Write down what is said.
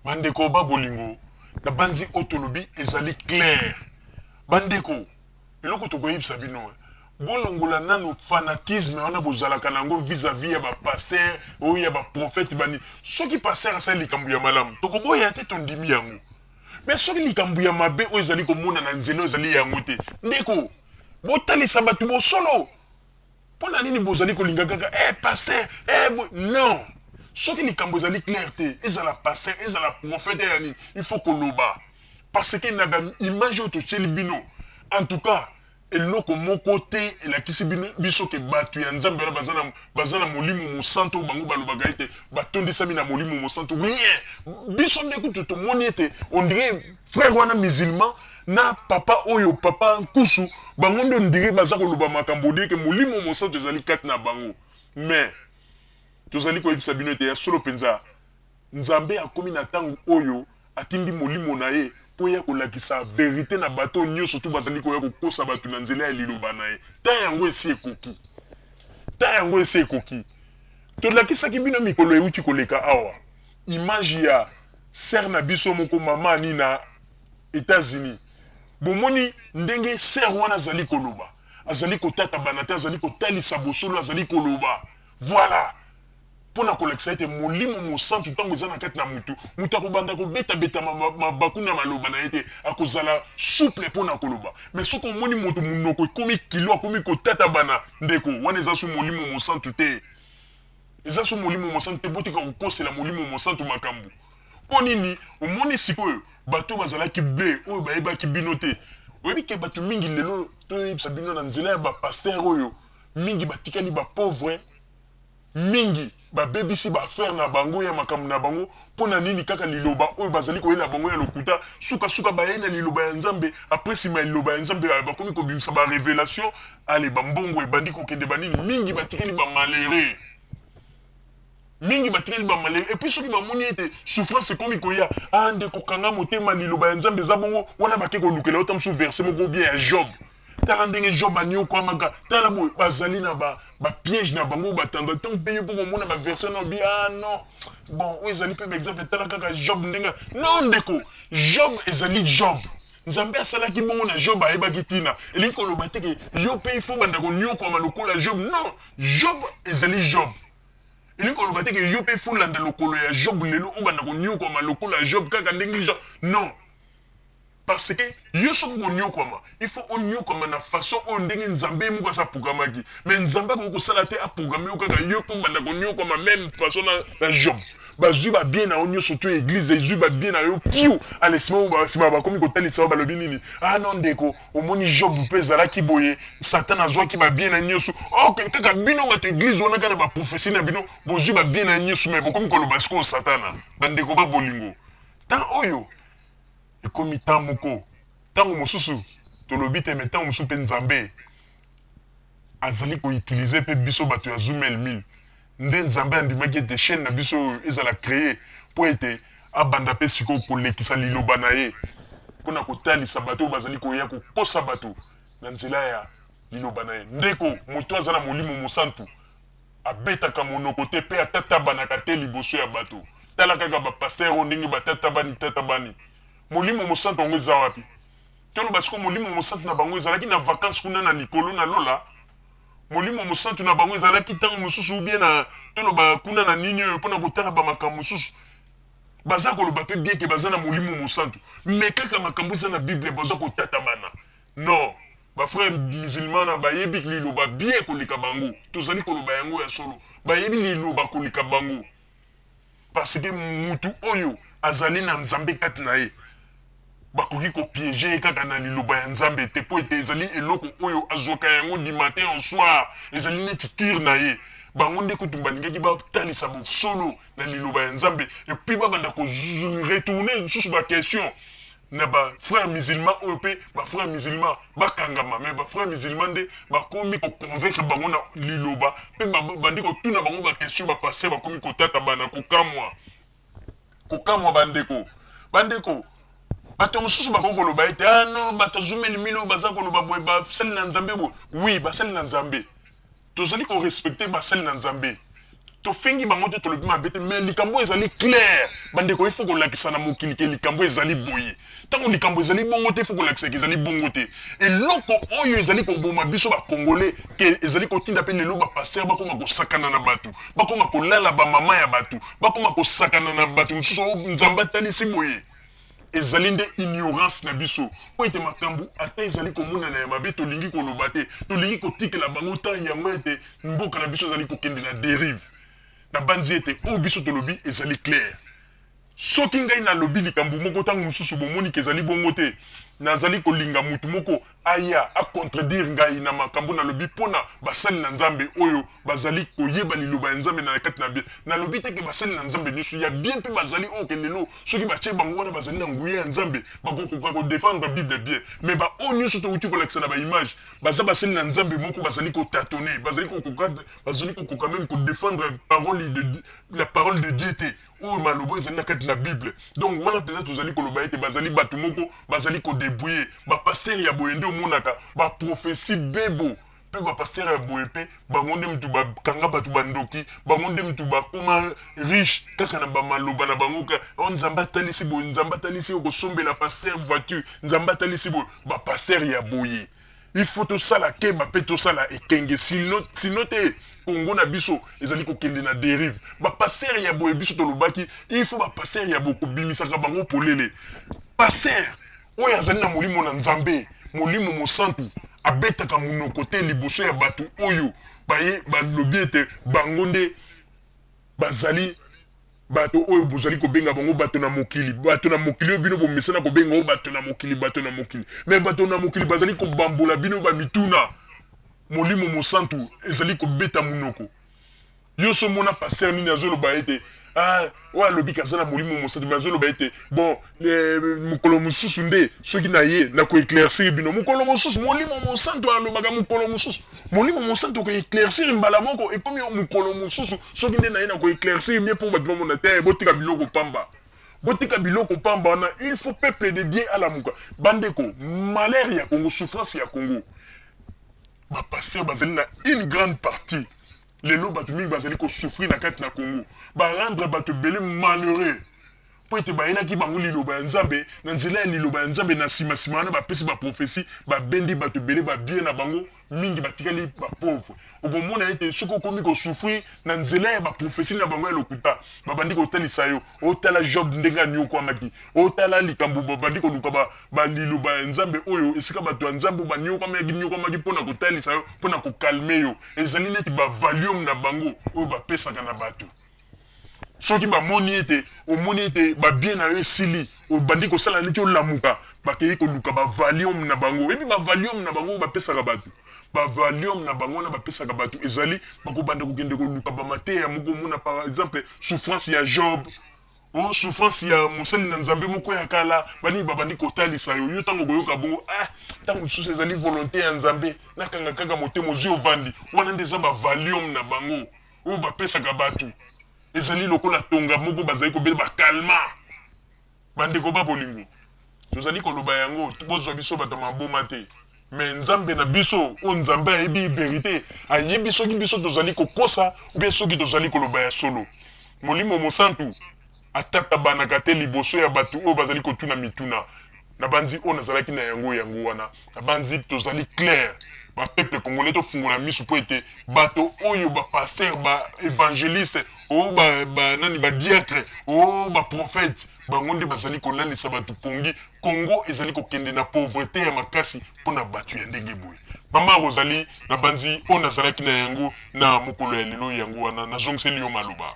Bandeko ba bolingo, nabanzi oyo tolobi ezali clair. Bandeko, eloko tokoyebisa bino, bolongola nanu fanatisme wana bozalaka na yango vis-à-vis ya ba pasteurs oyo ya ba prophètes bani. Soki pasteur asali likambo ya malamu, tokoboya te, tondimi yango. Mais soki likambo ya mabe oyo ezali komona na nzela oyo ezali yango te, ndeko, botalisa bato bosolo. Mpo na nini bozali kolinga kaka eh pasteur eh bo... Non, soki likambo ezali clair te, ezala pasteur, ezala prophète, ya nini, il faut koloba, parce que na ba image oyo totieli bino, en tout cas eloko moko te elakisi bino biso ke bato ya Nzambe wana baza na Molimo Mosantu oyo bango balobaka ete batondisami na Molimo Mosantu. Rien. Biso nde kutu tomoni ete on dirait frère wana musulman na papa oyo, papa Nkusu, bango nde on dirait baza koloba makambo, on dirait ke Molimo Mosantu ezali kati na bango. Mais tozali koyebisa bino ete ya solo mpenza, Nzambe akomi na ntango oyo atindi Molimo na ye mpo ya kolakisa vérité na bato nyonso tu bazali koya kokosa bato na nzela ya liloba na ye. Ta yango esi ekoki, ta yango esi ekoki. Tolakisaki bino mikolo euti koleka awa image ya sœur na biso moko, mama Ani na États-Unis. Bomoni ndenge sœur wana azali koloba, azali kotatabana te, azali kotalisa bosolo, azali koloba. Voilà, mpo na kolakisa ete Molimo Mosantu, ntango eza na kati na mutu, moto akobanda kobetabeta mabaku na maloba na ye te, akozala souple mpo na koloba. Mais soki omoni moto monoko ekomi kilo, akomi kotatabana, ndeko, wana eza so Molimo Mosantu te, eza so Molimo Mosantu te. Botika kokosela Molimo Mosantu makambo. Mpo nini? Omoni sikoyo bato bazalaki be oyo bayebaki bino te. Oyebi ke bato mingi lelo, toyebisa bino, na nzela ya bapasteur oyo, mingi batikali bapauvre, mingi babebisi baaffaire na bango ya makambo na bango. Mpo na nini? Kaka liloba oyo bazali koyela bango ya lokuta. Sukasuka bayei na liloba ya Nzambe. Après, nsima ya liloba ya Nzambe, bakomi kobimisa barévélation. Ale, bambongo ebandi kokende, banini, mingi batikali bamalheureux, mingi batikali bamalheureux. Et puis soki bamoni ete souffrance ekomi koya, ah ndeko, kanga motema, liloba ya Nzambe eza bongo. Wana bake kolukela ota mosusu verset moko bien ya Job: tala ndenge Job aniokwamaka, tala boye. Bazali na bapiège na bango, batanda ntango mpe yo mpo komona baversion na obi: ah non, bon, oyo ezali mpe baexemple, tala kaka Job ndenge. Non ndeko, Job ezali Job. Nzambe asalaki bongo na Job, ayebaki ntina. Elingi koloba te ke yo mpe il faut banda koniokwama lokola Job. Non, Job ezali Job. Elingi koloba te ke yo mpe faut landa lokolo ya Job lelo, obanda koniokwama lokola Job, kaka ndenge Job. Non, parce que yo soki koniokwama, il faut oniokwama na façon oyo ndenge Nzambe ye moko aza aprogrammaki. Mais Nzambe akoki kosala te aprogramme yo kaka yo mpo banda koniokwama même façon na Job. Bazwi babien na yo nyonso to église ezwi babien na yo piu. Ale, nsima bakomi kotalisa yo, balobi nini? Ah non ndeko, omoni Job mpe ezalaki boye, Satan azwaki babien na nyonso. Ok, kaka bino bato église wana, kaka na baprophétie na bino, bozwi babien na nyonso, mais bokomi koloba sikoyo Satana. Bandeko ba bolingo, ntango oyo ekomi ntango moko, ntango mosusu tolobi te, mais ntango mosusu mpe Nzambe azali koutiliser mpe biso bato ya Zoom 1000. Nde Nzambe andimaki ete chaîne na biso oyo ezala créé mpo ete abanda mpe sikoyo kolekisa liloba na ye mpona kotalisa bato oyo bazali koya kokosa bato na nzela ya liloba na ye. Ndeko, moto aza na Molimo Mosantu abetaka monoko te mpe atatabanaka te liboso ya bato. Tala kaka bapasteur oyo ndenge batatabani tatabani. Molimo Mosantu yango eza wapi? Toloba sikoyo, Molimo Mosantu na bango ezalaki na vacance kuna na likolo na lola? Molimo Mosantu na bango ezalaki ntango mosusu ubie na, toloba, kuna na nini oyo mpona kotala bamakambo mosusu? Baza koloba mpe bien ke baza na Molimo Mosantu, mais kaka makambo eza na Bible baza kotatabana. Non, bafrère musulman na bayebi liloba bien koleka bango. Tozali koloba yango ya solo, bayebi liloba koleka bango, parce que mutu oyo azali na Nzambe kati na ye, bakoki kopiéger ye kaka na liloba ya Nzambe te, mpo ete ezali eloko oyo azwaka yango du matin au soir, ezali neti cure na ye. Bango nde kutu balingaki batalisa bosolo na liloba ya Nzambe et puis babanda koretourner lisusu baquestion na bafrère musulman oyo, mpe bafrère musulman bakangama. Mais bafrère musulman nde bakomi koconvaincre bango na liloba mpe bandi kotuna bango baquestion, bapasteur bakomi kotata bana kokamwa, kokamwa. Bandeko, bandeko, bato mosusu bakoki koloba ete ah non, bato azumeli mino baza koloba boye, basali na Nzambe boye. Oui, basali na Nzambe, tozali korespecter basali na Nzambe. Tofingi bango te, tolobi mabe te, mais likambo ezali clair. Bandeko, il faut kolakisa na mokili ke likambo ezali boye. Ntango likambo ezali bongo te, il faut kolakisa ke ezali bongo te. Eloko oyo ezali koboma biso bacongolais, ke ezali kotinda mpe lelo bapasteur bakoma kosakana na bato, bakoma kolala bamama ya bato, bakoma kosakana na bato mosusu oyo Nzambe atalisi boye, ezali nde ignorance na biso. Mpo ete makambo ata ezali komonana ya mabe, tolingi koloba te, tolingi kotikela bango ta yango ete mboka na biso ezali kokende na dérive. Nabanzi ete oyo biso tolobi ezali clair. Soki ngai nalobi likambo moko, ntango mosusu bomoni ke ezali bongo te, nazali kolinga mutu moko aya acontredire ngai na makambo nalobi mpona basali na Nzambe oyo bazali koyeba liloba ya Nzambe na kati na bien. Nalobi te ke basali na Nzambe nyonso ya bien mpe bazali oyo ke lelo soki batie bango wana bazali na nguya ya Nzambe, bakokoka kodéfendre Bible bien. Mais baoyo nyonso touti kolakisa na baimage baza basali na Nzambe moko bazali kotâtonner, bazali kokoka même kodéfendre la parole de Dieu te, oyo maloba ezali na kati na Bible. Donc wana mpenza tozali koloba ete bazali bato moko bazali kodébrouiller. Bapasteur ya boye nde omonaka baprophétie bebo mpe bapasteur ya boye mpe bango nde mutu bakanga bato bandoki, bango nde mutu bakoma riche kaka na bamaloba na bango ka o Nzambe atalisi boye, Nzambe atalisi okosombela pasteur voiture, Nzambe atalisi boye. Bapasteur ya boye, il faut tosala keba mpe tosala ekenge, sinon te Kongo na biso ezali kokende na dérive. Bapasteur ya boye, biso tolobaki, il faut bapasteur ya boye kobimisaka bango polele. Pasteur oyo azali na molimo na Nzambe, Molimo Mosantu, abetaka monoko te liboso ya bato oyo baye balobi ete bango nde bazali bato oyo bozali kobenga bango bato na mokili. Bato na mokili oyo bino bomesana kobenga oyo bato na mokili, bato na mokili, mais bato na mokili bazali kobambola bino bamituna. Molimo Mosantu ezali kobeta monoko. Yo so mona pasteur nini azoloba ete, ah, oyo alobi kaza na Molimo Mosantu, mais azoloba ete bon, mokolo mosusu nde soki na ye na koéclaircir bino. Mokolo mosusu, Molimo Mosantu alobaka mokolo mosusu? Molimo Mosantu koéclaircir mbala moko, ekomi mokolo mosusu soki nde na ye na koéclaircir bien mpo bato bamona te. Botika biloko pamba, botika biloko pamba wana. Il faut peuple de Dieu alamuka. Bandeko, malheur ya Congo, souffrance ya Congo, bapasteur bazali na une grande partie. Lelo bato mingi bazali kosouffrir na kati na Congo, barendre bato ebele malheureux mpo ete bayelaki bango liloba ya Nzambe. Na nzela ya liloba ya Nzambe, na nsima wana bapesi baprophétie, babendi bato ebele babien na bango, mingi batikali bapauvre. Okomona ete soki okomi kosouffrir na nzela ya baprophétie na bango ya lokuta, babandi kotalisa yo, otala Job ndenge aniokwamaki, otala likambo, babandi koluka baliloba ya Nzambe oyo esika bato ya Nzambe baniokwamaki niokwamaki mpona kotalisa yo, mpona kocalmer yo. Ezali neti bavalium na bango oyo bapesaka na bato. Soki bamoni ete omoni ete babien na yo esili, obandi kosala neti olamuka, bakei koluka bavalium na bango. Oyebi bavalium na bango oyo bapesaka bato? Bavalium na bango wana bapesaka bato ezali bakobanda kokende koluka bamateya moko. Omona par exemple souffrance ya Job, o souffrance ya mosali na Nzambe moko ya kala, banini, babandi kotalisa yo. Yo ntango koyoka bongo, ah, ntango mosusu ezali volonté ya Nzambe, nakanga kaka motema. Ozwi, ovandi wana, nde eza bavalium na bango oyo bapesaka bato. Ezali lokola tonga moko bazali kobela bakalma. Bandeko ba bolingo, tozali koloba yango, bozwa biso bato maboma te, mais Nzambe na biso oyo, Nzambe ayebi vérité, ayebi soki biso tozali kokosa ou bien soki tozali koloba ya solo. Molimo Mosantu atatabanaka te liboso ya bato oyo bazali kotuna mituna. Na banzi oyo nazalaki na yango, yango wana. Na banzi tozali clair. Bapeuple congolais, tofungola miso mpo ete bato oyo, bapasteur, baévangéliste, oyo banani, badiacre, oyo baprophète, bango nde bazali kolalisa bato pongi. Congo ezali kokende na pauvreté ya makasi mpona bato ya ndenge boye. Mama Rosalie, na banzi oyo nazalaki na yango na mokolo ya lelo, yango wana. Nazongiseli yo maloba.